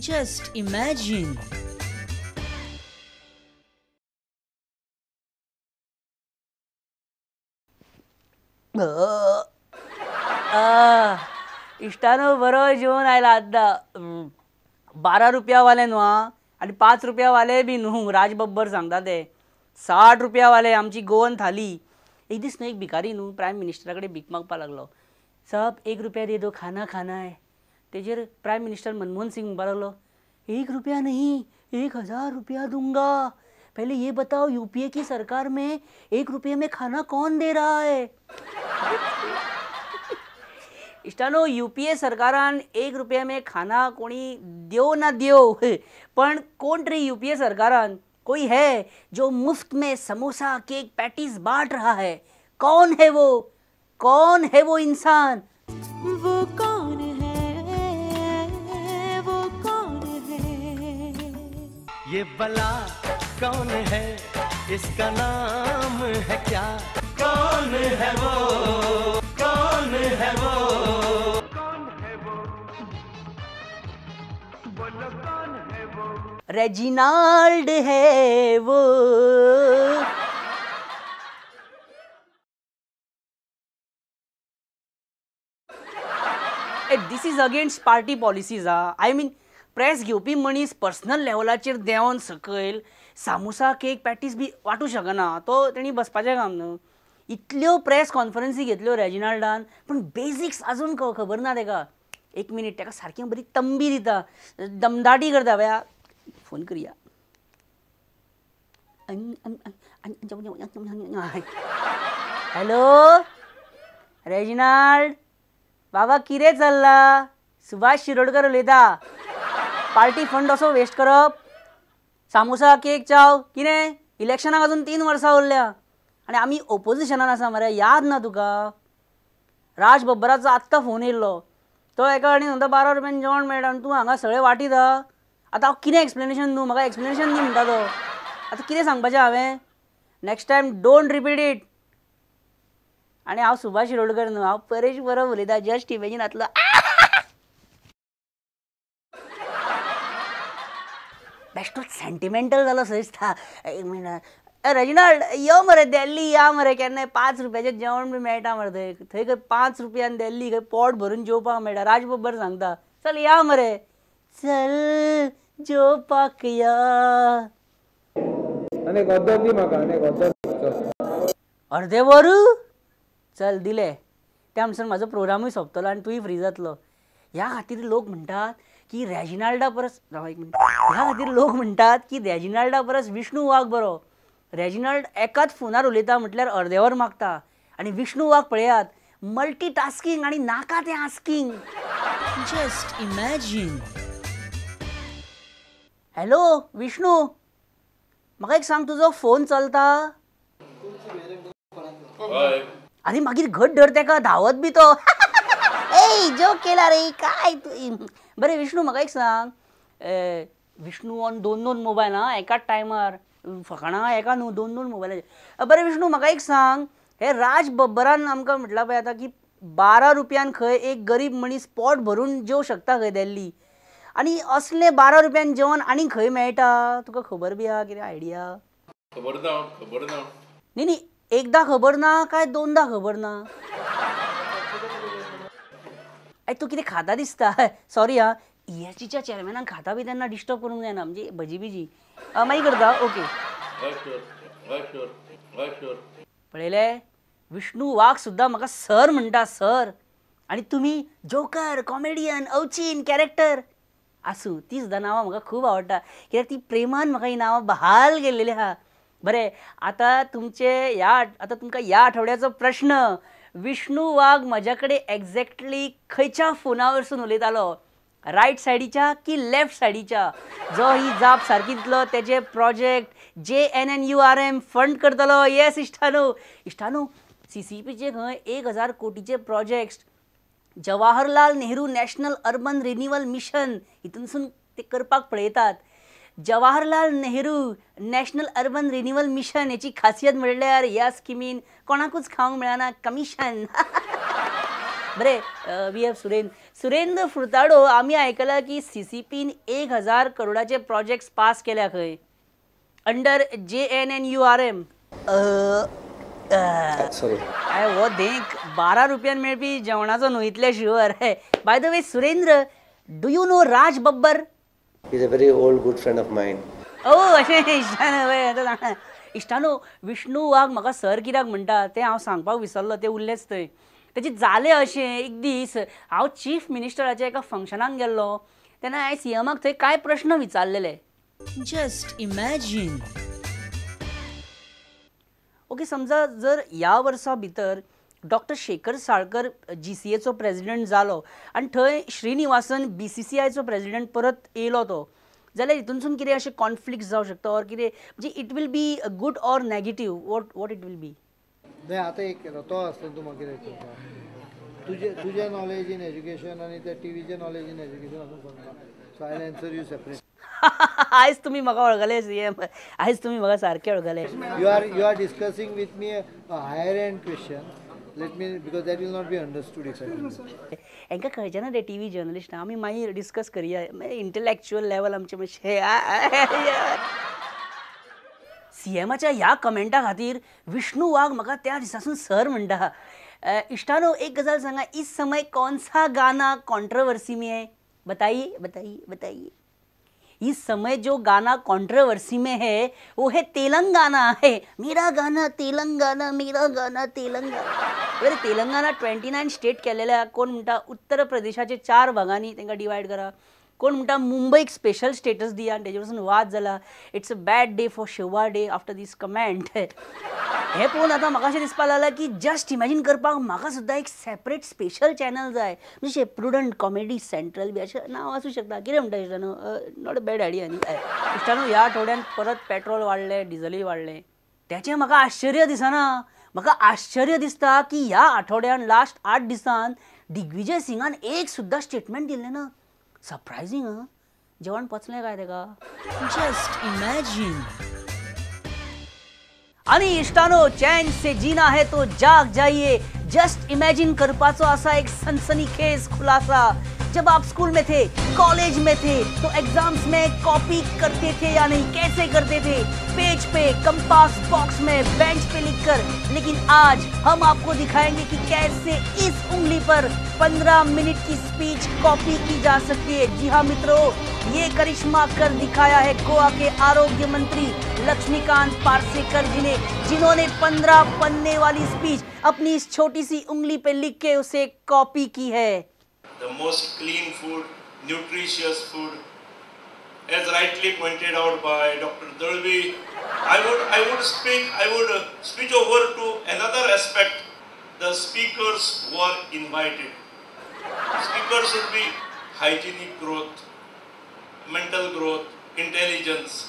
Just imagine. इश्टानो बरो जेवन आयला आतां. 12 रुपयावाले न्हू आनी 5 रुपयावाले बी न्हू, राज बब्बर सांगता ते 60 रुपयावाले आमची गोवन थाली. एक दीस न्हू एक भिकारी न्हू प्रायम मिनिस्टरा कडेन भीक मागपाक लागलो. साहब 1 रुपया दे दो, खाना खाना है. तेजेर प्रायम मिनिस्टर मनमोहन सिंग म्हणपाक लागलो, 1 रुपया नहीं 1000 रुपया दूंगा, पहले ये बताओ यूपीए की सरकार में 1 रुपये में खाना कौन दे रहा है. इश्टानो यूपीए सरकारान 1 रुपये में खाना कोणी देव ना देव, पण कोण तरी यूपीए सरकारान कोई है जो मुफ्त में समोसा केक पैटीज बांट रहा है. कौन है वो? कौन है वो इंसान? वो कौन है? वो कौन है? ये बला कौन है? इसका नाम है क्या? कौन है वो? कौन है वो? कौन है वो? बोलो कौन है वो? रेजिनाल्ड है वो. This is against party policies. I mean press घेवपी मनीस पर्सनल लेवलाचेर देंवन सकयल सामोसा केक पॅटीस बी वांटू शकना, तो तेणी बसपाचें काम न्हू. इतल्यो प्रेस कॉन्फरन्सी घेतल्यो रेजिनाल्डान, पूण बेजिक्स अजून खबर ना तेका. एक मिनीट, तेका सारकी बरी तंबी दिता, दमदाटी करता. बया फोन करया. हॅलो रेजिनाल्ड बाबा, कितें चल्ला? सुभाष शिरोडकर उलयता. पार्टी फंड असो वेस्ट करप? सामोसा केक चाव कितें? इलेक्शनाक अजून 3 वर्सां उरल्या आनी आमी ओपोजिशनान आसा मरे, याद ना तुका? राज बब्बराचो आत्तां फोन येयल्लो, तो एका कडेन सांगता 12 रुपयान जेवण मेळटा आनी तूं हांगा सगळें वांटीत आहा. आतां हांव कितें एक्सप्लेनेशन दिवं? म्हाका एक्सप्लेनेशन दी म्हणटा तो. आतां कितें सांगपाचें हांवें? Next time don't repeat it. आनी हांव सुभाष शिरोडकर न्हू, हांव परेश बरो उलयता. जस्ट इमेजीन आतलो बेश्टोच सेंटिमेंटल जालो सो दिसता. एक मिनट, रेजिनाल्ड यो मरे दिल्ली या मरे केन्नाय, 5 रुपयाचें जेवण बी मेळटा मरे थंय. थंय खंय 5 रुपयान दिल्ली खंय पोट भरून जेवपाक मेळटा. राज बब्बर सांगता चल या मरे, चल जेवपाक या. अर्दे वर चल दिले. त्या म्हणसर म्हाजो प्रोग्रामूय सोंपतलो आनी तूंय फ्री जातलो. ह्या खातीर लोक म्हणटात की रेजिनाल्डा परस, एक मिनट, ह्या खातीर लोक म्हणटात की रेजिनाल्डा परस विष्णू वाघ बरो. रेजिनाल्ड एकाच फोनार उलयता म्हटल्यार अर्देवर मागता, आनी विष्णू वाघ पळयात मल्टीटास्कींग आनी नाका तें asking. Just imagine. Hello Vishnu, म्हाका एक सांग, तुजो फोन चलता? आनी मागीर घट धर तेका, धांवत बी तो. ए जोक केला रे काय तूं. बरें विष्णू म्हाका एक सांग, विष्णू ऑन 2-2 मोबायल आं एकाच टायमार, फकाणां एका न्हू 2-2 मोबायलाचेर. बरें विष्णू म्हाका एक सांग, हे राज बब्बरान आमकां म्हटलां पळय आतां की 12 रुपयान खंय एक गरीब मनीस पोट भरून जेवंक शकता खंय दिल्ली, आनी असलें 12 रुपयान जेवण आनी खंय मेळटा? तुका खबर बी आहा कितें आयडिया? खबर ना, खबर ना. न्ही न्ही, एकदां खबर ना काय 2दा खबर ना? I तूं कितें खाता दिसता. सॉरी आं, ईएसजीच्या चेअरमॅनाक खाता बी तेन्ना डिस्टर्ब करूंक जायना, म्हणजे भजी बिजी मागीर करता. ओके पळयलें, विष्णू वाघ सुद्दां म्हाका सर म्हणटा, सर. आनी तुमी जोकर, कॉमेडियन, अवचीन कॅरेक्टर. आसूं, ती सुद्दां नांवां म्हाका खूब आवडटा, कित्याक ती प्रेमान म्हाका ही नांवां बहाल केल्लेली आहा. बरें आतां तुमचे ह्या, आतां तुमकां ह्या आठवड्याचो प्रश्न, विष्णू वाघ म्हज्या कडेन एक्झॅक्टली खंयच्या फोना वरसून उलयतालो? रायट सायडीच्या की लेफ्ट सायडीच्या? जो ही जाप सारकी दितलो तेजे प्रोजेक्ट JNNURM fund करतलो. येस इश्टानो, इश्टानो CCPचे खंय 1000 कोटीचे projects Jawaharlal Nehru national urban renewal mission हितूनसून ते करपाक पळयतात. Jawaharlal Nehru national urban renewal mission हेची खासियत म्हणल्यार ह्या स्किमीन कोणाकूच खावंक मेळना कमिशन. बरें, we have Surendra. Surendra Furtado, आमी आयकलां की सीसीपीन 1000 करोडाचे प्रोजेक्ट्स पास केल्या खंय अंडर JNNURM. सॉरी, हो देख 12 रुपयान मेळपी जेवणाचो न्हू इतले sure. By the way Surendra, do you know Raj Babbar? Is a very old good friend of mine. ओ अशें इश्टानो, इश्टानो विष्णू वाघ म्हाका सर कित्याक म्हणटा तें हांव सांगपाक विसरलो, तें उरलेंच थंय. तेजें जालें अशें, एक दीस हांव चीफ मिनिस्टराच्या एका फंक्शनाक गेल्लो तेन्ना हांवें सीएमाक थंय कांय प्रश्न विचारलेले. Just imagine. Okay, समजा जर ह्या वर्सा भितर डॉक्टर शेखर साळकर GCAचो प्रेजिडेंट जालो आनी थंय श्रीनिवासन BCCIचो प्रेजिडेंट परत येयलो तो, जाल्यार हितूनसून कितें अशें कॉन्फ्लिक्ट जावं शकता ऑर कितें, म्हणजे it will be good or negative, what it will be? नाही, आतां एक तो आसता तूं म्हाका कितें करता, तुजें नॉलेज इन एज्युकेशन आनी त्या टिवीचें नॉलेज इन एज्युकेशन हातूंत फरक ना. So I answer you separate. आयज तुमी म्हाका वळखले सीएम, आयज तुमी म्हाका सारकें वळखले. You are discussing with me a higher end question. Let me, because that will not be understood if I do. हांकां कळचें ना ते टीव्ही जर्नलिस्ट, आमी मागीर डिस्कस करया, इंटलेक्चुअल लेवल आमचें मातशें. सीएमाच्या ह्या कमेंटा खातीर विष्णू वाघ म्हाका त्या दिसासून सर म्हणटा. इश्टानो, एक गजाल सांगा, इस समय कौन सा गाना कॉन्ट्रोवर्सी में है? बताइए बताइए बताइए. इस समय जो गाना कंट्रोवर्सी में है वो है तेलंगाना है. मेरा गाना तेलंगाना, मेरा गाना तेलंगाना. बरें, तेलंगाना 29 स्टेट केलेल्या, कोण म्हणटा उत्तर प्रदेशाचे 4 भागांनी तांकां डिवायड करा, कोण म्हणटा मुंबईक स्पेशल स्टेटस दिया, आनी तेजे पसून वाद जाला. It's a bad day for Shevade after this comment. हें पळोवन आतां म्हाका अशें दिसपाक लागलां की जस्ट इमॅजीन करपाक म्हाका सुद्दां एक सेपरेट स्पेशल चॅनल जाय, म्हणजे प्रुडंट कॉमेडी सेंट्रल बी अशें नांव आसूं शकता. कितें म्हणटा इश्टानो? Not a bad idea न्ही. इश्टानो, ह्या आठवड्यान परत पेट्रोल वाडलें, डिजलूय वाडलें. तेचें म्हाका आश्चर्य दिसना. म्हाका आश्चर्य दिसता की ह्या आठवड्यान लास्ट 8 दिसान दिग्विजय सिंगान एक सुद्दां स्टेटमेंट दिल्लें ना. सरप्रायझींग. आं, जेवण पचलें काय तेका? Just imagine. आणि इश्टानो, चैन से जीना है तो जाग जाइए. जस्ट इमेजिन करपाचो आसा एक सनसनीखेज खुलासा. जब आप स्कूल में थे, कॉलेज में थे, तो एग्जाम्स में कॉपी करते थे या नहीं? कैसे करते थे? पेज पे, कंपास बॉक्स में, बेंच पे लिखकर. लेकिन आज हम आपको दिखाएंगे कि कैसे इस उंगली पर 15 मिनट की स्पीच कॉपी की जा सकती है. जी हाँ मित्रों, ये करिश्मा कर दिखाया है गोवा के आरोग्य मंत्री लक्ष्मीकांत पार्सेकर जी ने, जिन्होंने 15 पन्ने वाली स्पीच अपनी इस छोटी सी उंगली पे लिख के उसे कॉपी की है. The most clean food, nutritious food, as rightly pointed out by Dr. Dalvi. I would switch over to another aspect. The speakers who are invited. Speakers should be hygienic growth, mental growth, intelligence.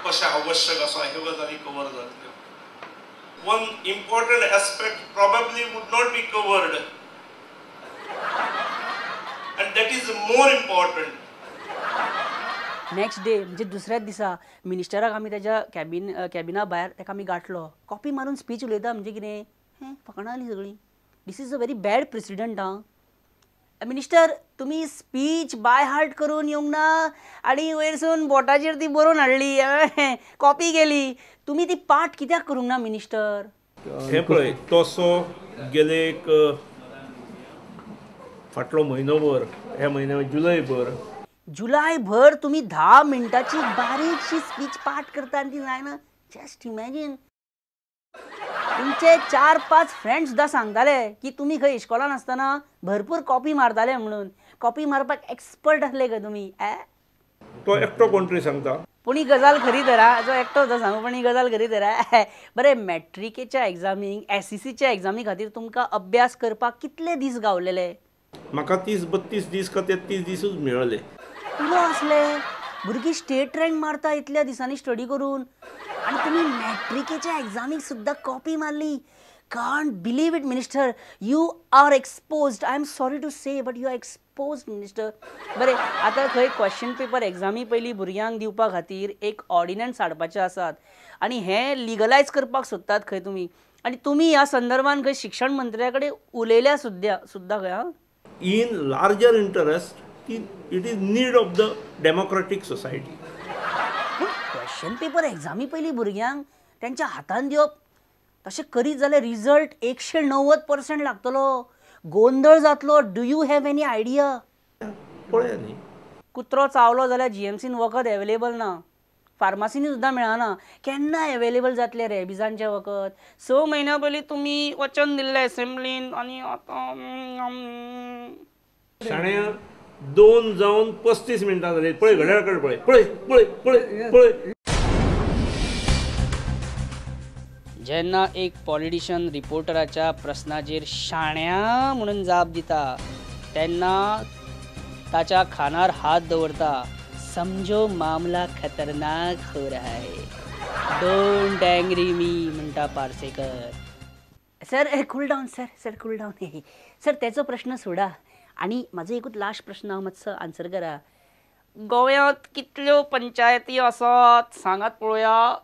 कशें आवश्यक आसा ह्यो गजाली cover जातल्यो. One important aspect probably would not be covered, and that is more important. Next day म्हणजे दुसऱ्याच दिसा मिनिस्टराक आमी तेज्या कॅबिना भायर तेका आमी गांठलो. कॉपी मारून स्पीच उलयता म्हणजे कितें, हें फकाणां जालीं सगळीं. This is a very bad president. आं मिनिस्टर, तुमी स्पीच बाय हार्ट करून येवंक ना आनी वयरसून बोटाचेर ती बरोवन हाडली, कॉपी केली. तुमी ती पाठ कित्याक करूंक ना मिनिस्टर? हें पळय, तसो गेले एक फाटलो म्हयनोभर, ह्या म्हयन्या जुलय जुलय भर तुमी 10 मिनटाची बारीकशी स्पीच पाठ करता आनी ती जायना. Just imagine. तुमचे 4-5 फ्रेंड्स सुद्दां सांगताले की तुमी खंय इश्कोलान आसतना भरपूर कॉपी मारताले म्हणून. कॉपी मारपाक एक्सपर्ट आसले खंय तुमी? तो एकटो कोण तरी सांगता. पूण ही गजाल खरी तर, जो एकटो सुद्दां सांगू, पण ही गजाल खरी तर. बरें, मॅट्रिकेच्या एग्जामीक, एसएससीच्या एग्जामी खातीर तुमकां अभ्यास करपाक कितले दीस गावलेले? म्हाका 30-32 दीस का 33 दिसूच मेळ्ळे. पुरो आसले. भुरगीं स्टेट रँक मारता इतल्या दिसांनी स्टडी करून, आनी तुमी मॅट्रिकेच्या एग्जामीक सुद्दां कॉपी मारली. Can't believe it minister, you are exposed. I am sorry to say but you are exposed minister. बरें, आतां खंय क्वेश्चन पेपर एग्जामी पयलीं भुरग्यांक दिवपा खातीर एक ऑर्डिनन्स हाडपाचे आसात आनी हें लिगलायज करपाक सोदतात खंय तुमी. आनी तुमी ह्या संदर्भान खंय शिक्षण मंत्र्या कडेन उलयल्या सुद्दां खंय? इन लार्जर इंटरस्ट की it is need of the democratic society. पूण क्वेश्चन पेपर एग्जामी पयलीं भुरग्यांक तेंच्या हातान दिवप, तशें करीत जाल्यार रिजल्ट 190% लागतलो, गोंदळ जातलो. Do you have any idea? पळया न्ही, कुत्रो चावलो जाल्यार जीएमसीन वखद एवेलेबल ना, फार्मासीनी सुद्दां मेळना. केन्ना एवेलेबल जातलें रेबिजांचें वखद? 6 म्हयन्या पयलीं तुमी वचन दिल्लें एसेंब्लीन आनी आतां शाण्या 2 जावन 35 मिनटां जाली. पळय घड्याळ कडेन पळय पळय पळय पळय पळय. जेन्ना एक पॉलिटिशियन रिपोर्टराच्या प्रस्नाचेर शाण्या म्हणून जाप दिता तेन्ना ताच्या खानार हात दवरता, समजो मामला खतरनाक हो रहा है, don't angry मी म्हणटा Parsekar. Sir cool down sir, sir cool down. Sir त्याचो प्रश्न सोडा आनी म्हाजो एकूच लास्ट प्रश्न हांव मातसो आन्सर करा. गोव्यांत कितल्यो पंचायती आसात सांगात पळोवया.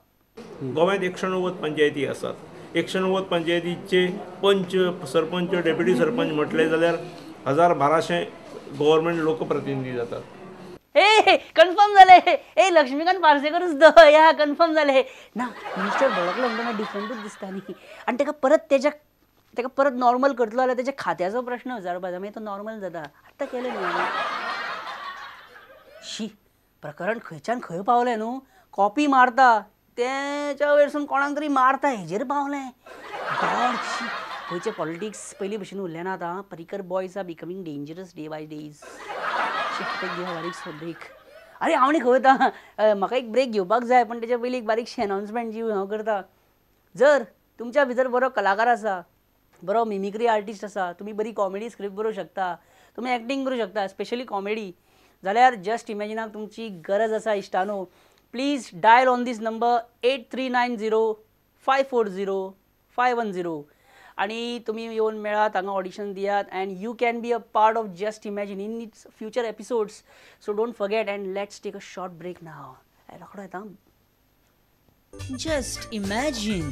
गोव्यांत 190 पंचायती आसात. 190 पंचायतीचे पंच, सरपंच, डेप्युटी सरपंच म्हटले जाल्यार 1000-1200 गव्हर्मेंट लोकप्रतिनिधी जातात. ए कन्फर्म जाले. ए लक्ष्मीकांत पार्सेकरूच the या कन्फर्म जाले ना. मिनिस्टर भडकलो म्हणटना डिफरंटूच दिसता न्ही. आनी ताका परत तेज्या ताका परत नॉर्मल करतलो जाल्यार तेज्या खात्याचो प्रश्न विचारपा जाय, मागीर तो नॉर्मल जाता. आत्तां केलें न्ही हांवें. शी, प्रकरण खंयच्यान खंय पावलें न्हू. कॉपी मारता तेच्या वयरसून कोणाक तरी मारता हेजेर पावलें. गॉड, शी, गोंयचें पॉलिटिक्स पयलीं भशेन उरलें ना आतां. Parrikar boys are becoming dangerous day by days. घेया बारीकसो ब्रेक. अरे हांव न्ही खंय वता, म्हाका एक ब्रेक घेवपाक जाय, पण तेच्या पयलीं एक बारीकशी अनाउन्समेंट जी हांव करता. जर तुमच्या भितर बरो कलाकार आसा, बरो मिमिक्री आर्टिस्ट आसा, तुमी बरी कॉमेडी स्क्रिप्ट बरोवंक शकता, तुमी एक्टींग करूं शकता, स्पेशली कॉमेडी, जाल्यार जस्ट इमॅजिनाक तुमची गरज आसा इश्टानो. Please dial on this number 8390 540 510 आनी तुमी येवन मेळात, हांगा ऑडिशन दियात and you can be a part of Just Imagine in its future episodes. So don't forget and let's take a short break now. रोखडो येता. Just imagine.